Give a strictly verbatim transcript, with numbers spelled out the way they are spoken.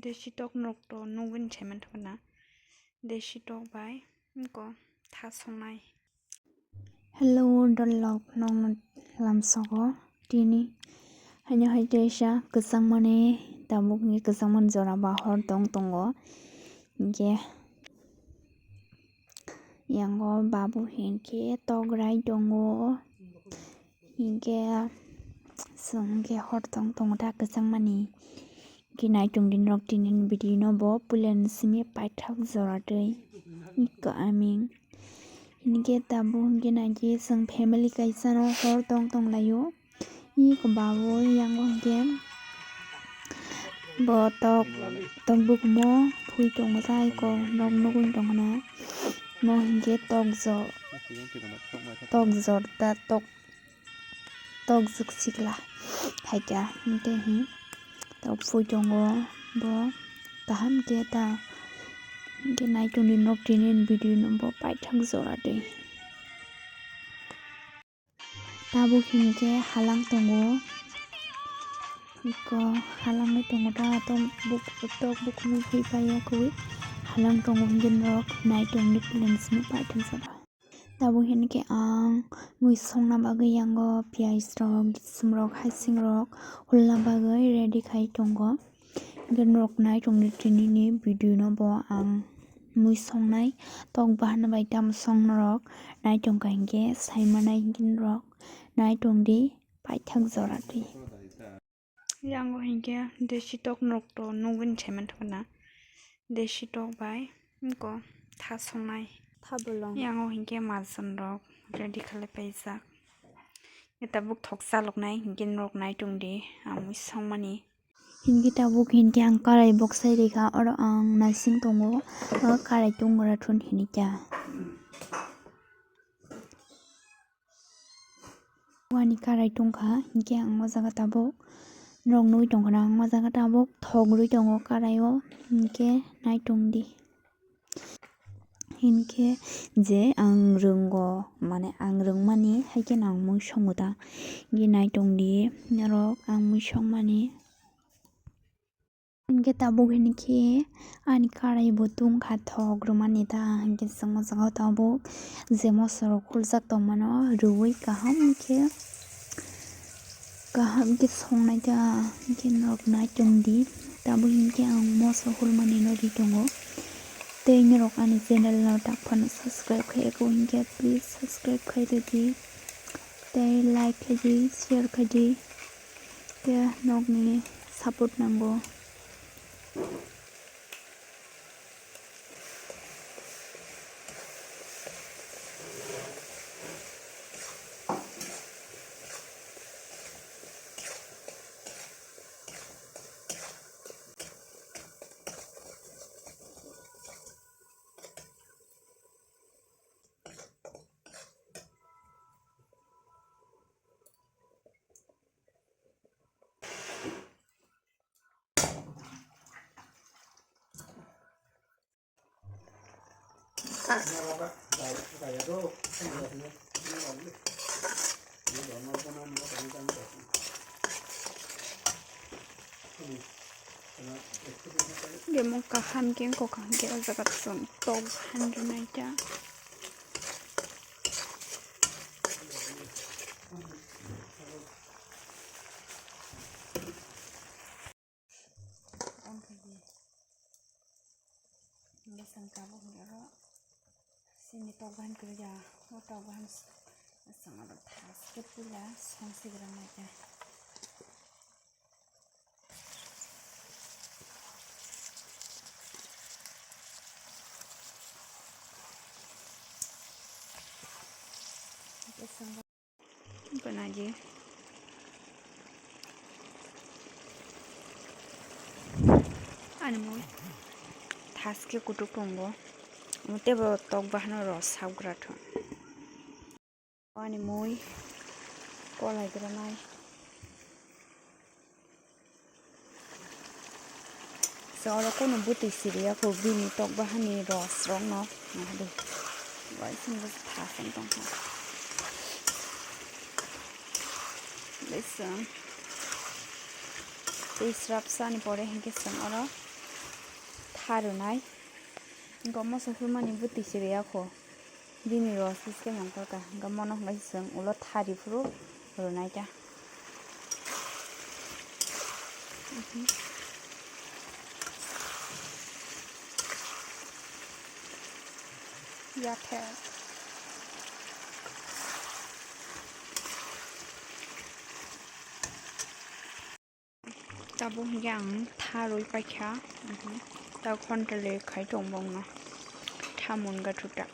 Desi tok nok to nugwi saiman thokna. Desi tok bai ko tha songnai. Hello, dolok nokno lamsogo tini. Haino hai teisa kwchangmani tabuk ni kwchangmani jora ba hor tong tongo. Hinkhe yango babu hinkhe tograi tongo. Hinkhe chwng hinkhe hor tong tongo ta kwchangmani. Hinkhe naitung di norok tini video no bo puila ni simi paithak jora twi. Iko aming. Hinkhe tabuk hinkhe naikhe chwng family kaisa no hor tong tong laio. Iko babu yango hinkhe bo tok, tok bukumo phui tongo ta iko nok nugwi tongkha na. Mo hinkhe tok jo, tok jor ta tok. Tok jwk sikla hai kha, hinkhe hi tok phui tongo bo kaham khe ta, hinkhe naitung di nok tini video no bo paithak jora twi. Tabuk hinkhe halang tongo, iko halangwi tongo ta, tok buk-, tok bukumu phui paiya kwi halang tongo, hinkhe norok naitung di puila ni simi paithak jora. Tabuk hinkhe ang mui songna bagwi yango piyaj rok, gisim rok, hasing rok hulna bagwi ready khai tongo. Hinkhe norok naitung di tini ni video no bo ang mui songnai tok bahan bai tamo song norok naitung kha hinkhe sai manai hinkhe norok naitung di paithak jora twi. Yango hinkhe desi tok nok to nugwi saiman thokna. Desi tok bai ko tha songnai. Tha bolong. Yango hinkhe majon rok ready khalai paijak. Tabuk thok chaloknai hinkhe norok naitung di ang mui songmani. Hinkhe tabuk hinkhe ang karai boksai rikha, oro ang naising tongo, o karai tungura thun hinikya. Wani karai tongkha, hinkhe ang o jaga tabuk norok nugwi tongkha na, ang o jaga tabuk thok rwi tongo karai o, hinkhe naitung di. Hinkhe je ang rwngo, mane ang rwngmani haikhe ang mui songo ta, hinkhe naitung di norok ang mui songmani. Hinkhe tabuk hinkhe ani karai bo tungkha thok rwmani ta, hinkhe chwng o jaga o tabuk je moso rok huljak tongmano rwui kaham khe, kaham khe songnai ta, hinkhe norok naitung di. Tabuk hinkhe ang moso hulmani no ri tongo. Tei norok ani channel no tak phano subscribe khai ya kho hinkhe please subscribe khai rw di. Tei like khai di, share khai di. Khe nokni support nango. Bemo kaham khe wngkha, kaham khe o jaga chwng tok han rwnai kha. Bwsang tabuk ni oro sini tok bahan kwrwi ya, o tok bahan s-, bwsang oro thaske puila song sigra nai kha. Bwsang Bwnaji. Ani mui thaske kutuk tongo. Tebo tok bahano rw sakgra thung. Ani mui kolai granai. So, oro kunu bwtwi siriya kho, bini tok bahani rosrokno nahadi. Bai sini bo thasang tongkha. Bai song. Twi srap sani pore hinkhe song oro Kha rwnai. Wngkha moso hwnmani bwtwi se rwya kho. Bini rw siske mangkha kha. Wngkha mono hwnbai se chwng ulo thari phuru rwnai ta. Yaphe. Tabuk hwnkhe ang tha rwi paikha. Ta khonthale khai tong bongno. Tha mun ga thuta.